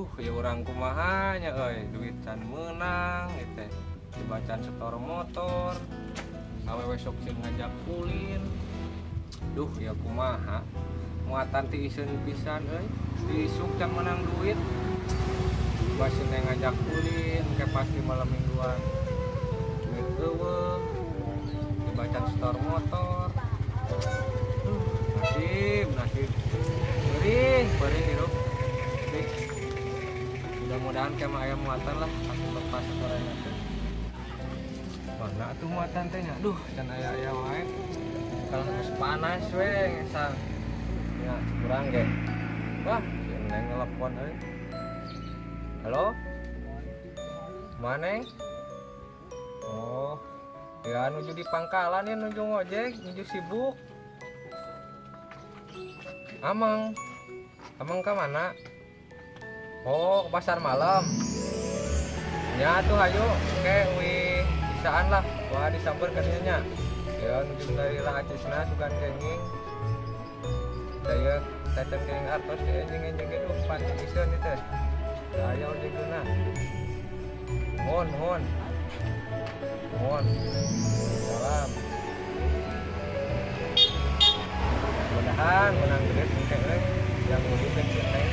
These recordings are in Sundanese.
Duh, ya urang kumaha nya euy, duit can meunang ieu teh. Dibacan setor motor. Awewe sok sieun ngajak ulin. Duh, ya kumaha. Muatan ti iseun pisan euy. Ti isuk can meunang duit. Basin ngajak ulin ke pasti malam mingguan. Duit eueuh. Dibacan setor motor. Nasib, nasib. Perih, perih hirup. Mudah-mudahan kayak aya muatan lah, aku lepas setoranna teh. Mana atuh muatan teh nya? Duh, can aya-aya wae. Kalau geus panas we ngesang. Ya, kurang ge. Wah, si Neng telepon euy. Halo? Mana, Neng? Oh, ya nuju di pangkalan ya, nuju ngojek, nuju sibuk. Amang. Amang ke mana? Oh, ke pasar malam. Ya tuh ayo, oke, wih, bisaan lah. Wah, disamber ke dieu nya. Ya nuju dari lah acisna sugan kenging. Daya tacan kenging artos di enjing-enjing ge duh pan iseun ieu teh. Aya ojekna. Mohon, mohon. Mohon. Salam. Mudah-mudahan menang duit engke euy, yang ulin teh si Neng.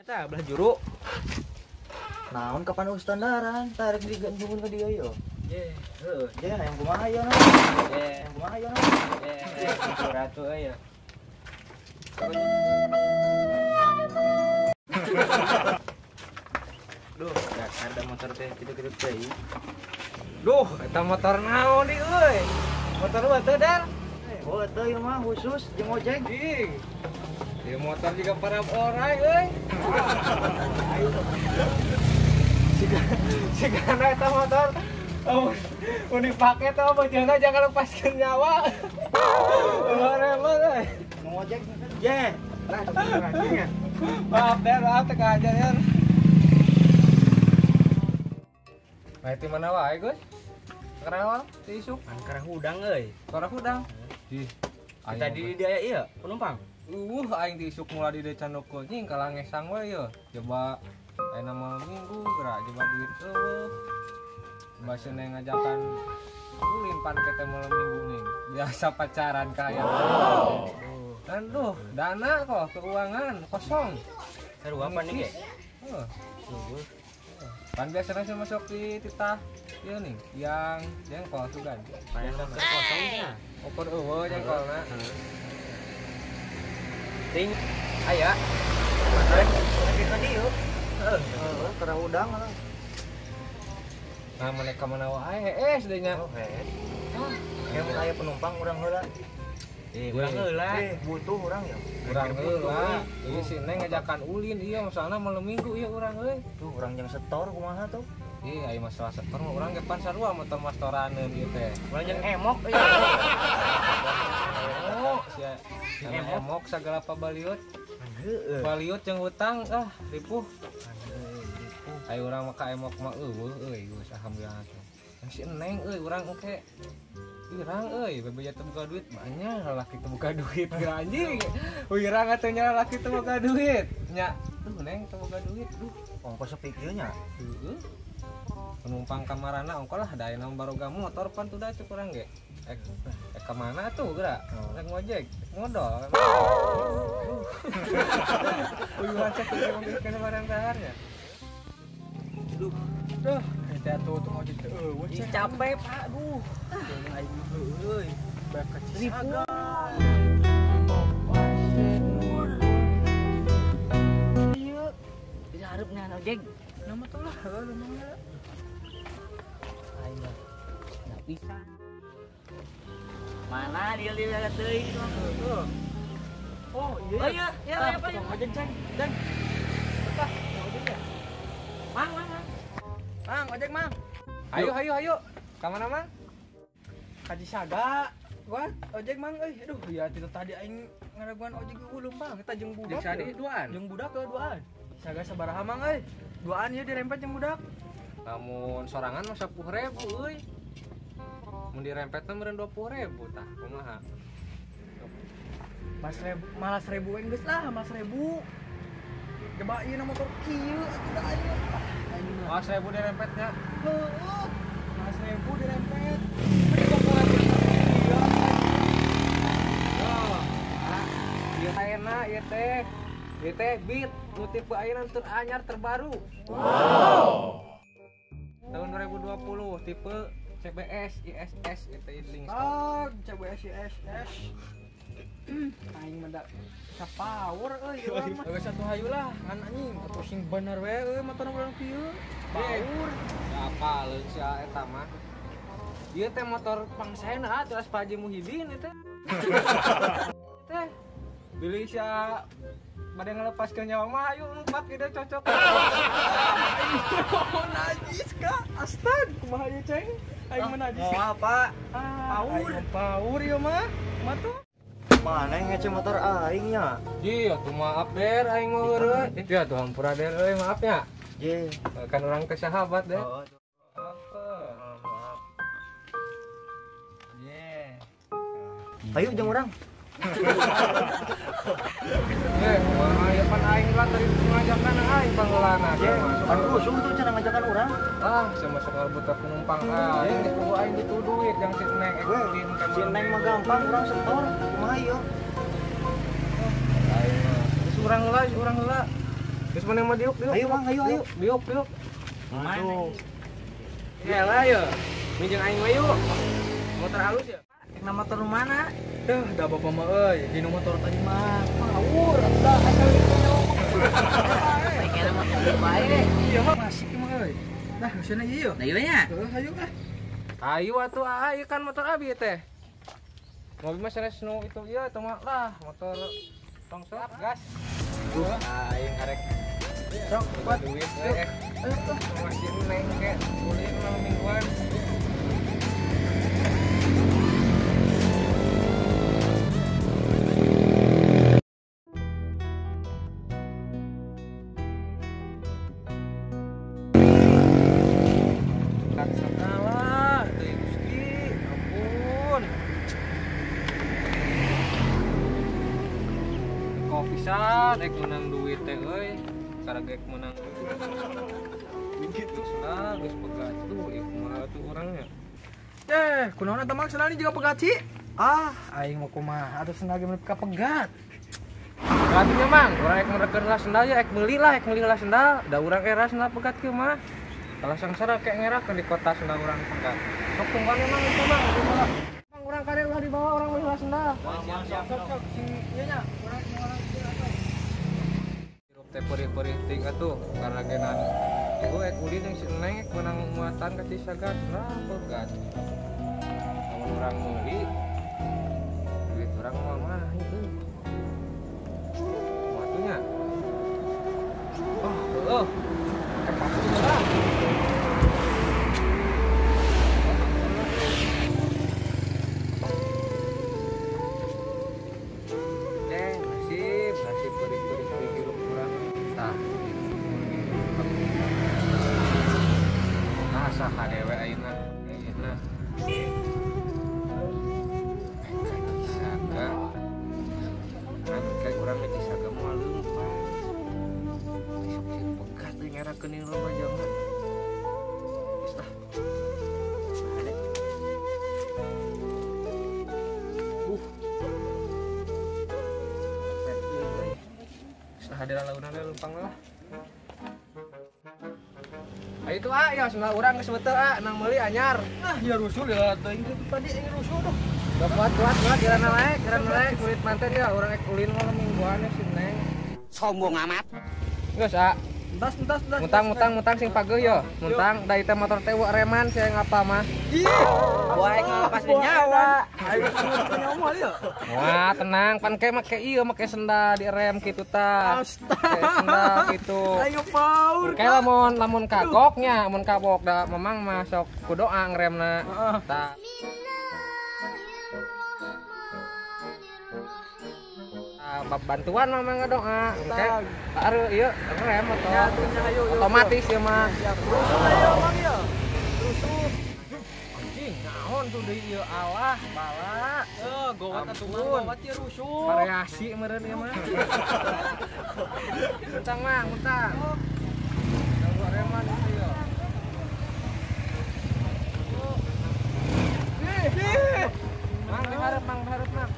Eta belah juru. Naon kapan standaran tarik digantungan ke dia yo. Ye, heuh. Ye, hayang kumaha yo na. Ye, hayang kumaha yo na. Ye, ratu euy ya. Duh, dasar da motor teh kitu-kitu teh. Duh, eta motor naon deui euy? Motor lu teu, Dar? Oh, teu ieu mah khusus jeung ojek. Ih. Ieu motor juga para orai euy. Sigana eta motor mun dipake teh bojona jangan lepaskeun nyawa. Ulah remet euy. Ngojek. Ye. Lah, maaf Dar, maaf teu kahajar ya. Nah, di mana wae, Gus? Kerawang, ti isuk. Angkara hudang euy. Angkara hudang. Ih. Tadi dia iya penumpang. Aing ti isuk mula di dieu candoko nying kalah ngesang we yeuh. Coba ayeuna malam minggu geura coba duit eueuh. Baseun ngajakan ulin pan ke teh malam minggu nih. Biasa pacaran kaya. Dan duh, dana kok keuangan kosong. Seru apa nih ge? Heeh. Pan biasanya sih masuk di titah ieu nih, yang jengkol sugan. Biasa kosongnya. Opor eueuh jengkolna. Ting aya. Lagi ka dieu. Heeh, tara hudang lah. Nah, mana ka mana wae hees deui nya. Oh, hees. Ah, mun aya penumpang urang heula. Urang heula. Butuh urang ya. Urang heula. Ieu si Neng ngajakan ulin ieu masalahna malam minggu ieu urang euy. Tuh urang jeung setor kumaha tuh? Ih, aya masalah setor mah urang ge pan sarua motor mastoraneun ieu teh. Urang jeung emok euy. Oh, sia emok sagala pabaliut. Heeh. Baliut jeung hutang ah ripuh. Ayo urang mah ka emok mah eueuh euy geus alhamdulillah teh. Yang si Neng euy urang engke wirang euy bebeja teu boga duit banyak lalaki teu boga duit geura anjing. Wirang atuh nya lalaki teu boga duit. Nya duh Neng teu boga duit duh. Ongkos sepi kieu nya. Heeh. Penumpang kamarana ongko lah da ayeuna baroga motor pan tuh da cek urang ge. Ek ka mana tuh geura? Rek ngojek, modal. Uyuhan sakitu ngomongkeun barang daharnya. Duh, duh, eta tuh ngojek teh eueuh. Ih, capek, Pak. Duh. Aing euy, bae ka Cisaga. Ieu bisa hareupna ojek. Nama tuh lah, heuh lumang. Aing mah enggak bisa. Mana dia dia teuing tuh. Oh, iya. Oh iya, iya apa ya? Ojek ceng, ceng. Betah, ojek ya. Mang, mang, mang. Mang, ojek mang. Ayo, ayo, ayo. Ka mana, Mang? Ka Cisaga. Gua ojek mang euy. Aduh, ya itu tadi aing ngaraguan ojek ulum bang, eta jeung budak. Jeung sadi duaan. Jeung budak ke duaan. Cisaga sabaraha mang euy? Duaan ieu dirempet jeung budak. Lamun sorangan mah 10.000 euy. Mun dirempetna meureun 20.000 tah kumaha? Mas ribu, malah 1.000 we geus lah, malah 1.000. Coba ieu na motor kieu atuh da ieu. Malah 1.000 dirempetnya. Heueuh. Malah 1.000 dirempet. Ieu enak ieu teh. Ieu teh Beat nu tipe ayeuna teranyar terbaru. Wow. Tahun 2020 tipe CBS ISS ieu teh idling stop. Ah, CBS ISS. Aing mah da power euy ieu mah. Geus atuh hayu lah, ngan anjing pusing bener we euy motor urang kieu. Power. Apa leun sia eta mah. Ieu teh motor pangsaena atuh Pak Haji Muhyiddin ieu teh. Teh bilih sia bade ngalepaskeun nyawa mah ayo numpak ieu cocok. Oh, najis ka. Astag, kumaha ieu ceng? Aing mah najis. Moal, Pak. Power. Power ieu mah. Mah tuh. Mana yang ngece motor aing nya? Ji, atuh maaf der aing mah eureun. Ya tuh hampura der euy, maaf nya. Ye. Kan urang teh sahabat der. Oh, maaf. Ye. Ayo jeung urang. Ye, kumaha ieu pan aing lah tadi ngajakan aing pangeulana. Ye, pan usum tuh cara ngajakan urang. Ah, sama sok ngarebut ka penumpang aing geus kudu aing butuh duit yang si Neng ulin ka si Neng mah gampang urang setor. Kumaha ieu? Aing mah. Geus urang heula, urang heula. Geus maneh mah diuk, diuk. Ayo Mang, ayo ayo. Diuk, diuk. Aduh. Ya lah yeuh. Minjem aing we yuk. Motor halus ya. Rek motor nu mana? Duh, da bapak mah euy, di motor tadi mah power atuh asal itu nyawa. Kayaknya motor bae. Iya mah masih mah euy. Nah, geusna ieu. Nah, ieu nya. Heuh, hayu ah. Hayu atuh ah, ieu kan motor abi teh. Mobil mah sanes nu itu ieu atuh mah lah, motor tong sok gas. Aing arek sok buat duit we. Ayo tuh masih neng ke ulin malam mingguan. Pisan rek menang duit teh euy, karek menang begitu nah geus pegat tuh ieu kumaha tuh orangnya. Eh, kunaon eta mang sendal juga pegat sih? Ah, aing mah kumaha atuh sendal ge meuni ka pegat. Pegatnya mang, urang rek merekeun lah sendal ya, rek meuli lah, rek meuli lah sendal. Da urang era sendal pegat kieu mah. Salah sangsara kayak ngerakeun di kota sendal urang pegat. Sok tungguan mang itu mang, itu mah. Mang urang kare ulah dibawa urang meuli lah sendal. Sok sok sok sing ieu nya, urang teh perih-perih ting atuh karena genan ieu ek ulin yang si Neng menang muatan ka Cisaga nah pegat. Lamun urang meuli duit urang mah mah ieu. Watunya. Oh, heueuh. Pasti lah. Nasib perih-perih ting hirup urang. Tah. Nah, saha dewe ayeuna. Ayeuna. Ka Cisaga. Kan kayak urang ke Cisaga moal leumpang. Besok sih pegat euy ngerakeun ieu loba jama. Geus lah. Ada. Hadir launa we leumpang lah. Ayo tuh ah, ya sendal urang geus beuteung ah, nang meuli anyar. Ah, ya rusuh ya teuing kitu tadi aing rusuh duh. Kuat kuat kuat jalan naik, kulit manten ya urang ek ulin malam mingguan si Neng. Sombong amat. Geus ah. Entas entas entas. Muntang muntang sing pageuh yo. Muntang da ieu motor teh reman sia ngapa mah. Ih, wae ngalepas nyawa. Ayo nyawa ya. Wah, tenang pan ke make ieu make sendal direm kitu tah. Make sendal kitu. Ayo power. Kayak lamun lamun kagoknya, mun kagok da memang mah sok ku doa ngremna. Tah. Bantuan mah mah ngadoa. Engke are ieu rem atau otomatis ya mah. Rusuh ayo mang ya. Rusuh. Anjing, naon tuh deui ieu Allah, bala. Gowat atuh mah, gowat ieu rusuh. Variasi meureun ieu mah. Utang mang, utang. Ganggu reman itu ieu. Mang diharap, mang diharap, mang.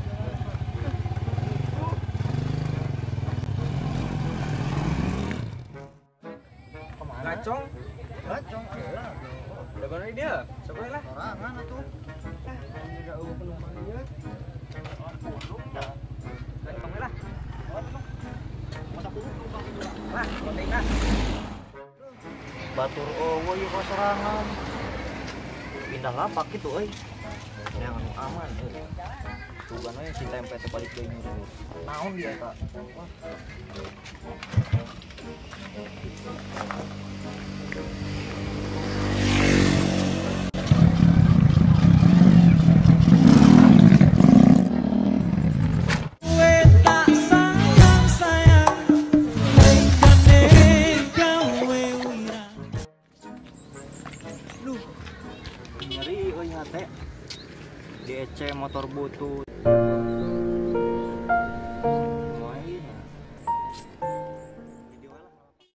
Gacong. Gacong. Udah bener dia. Coba lah. Sorangan atuh. Enggak eueuh penumpang ieu. Gacong lah. Lah, penting lah. Batur eueuh ieu sorangan. Pindah lapak gitu euy. Yang anu aman euy. Tugan we si tempe teh balik deui nyuruh. Naon dia eta? Wah. Nyeri euy hate. DC motor butut.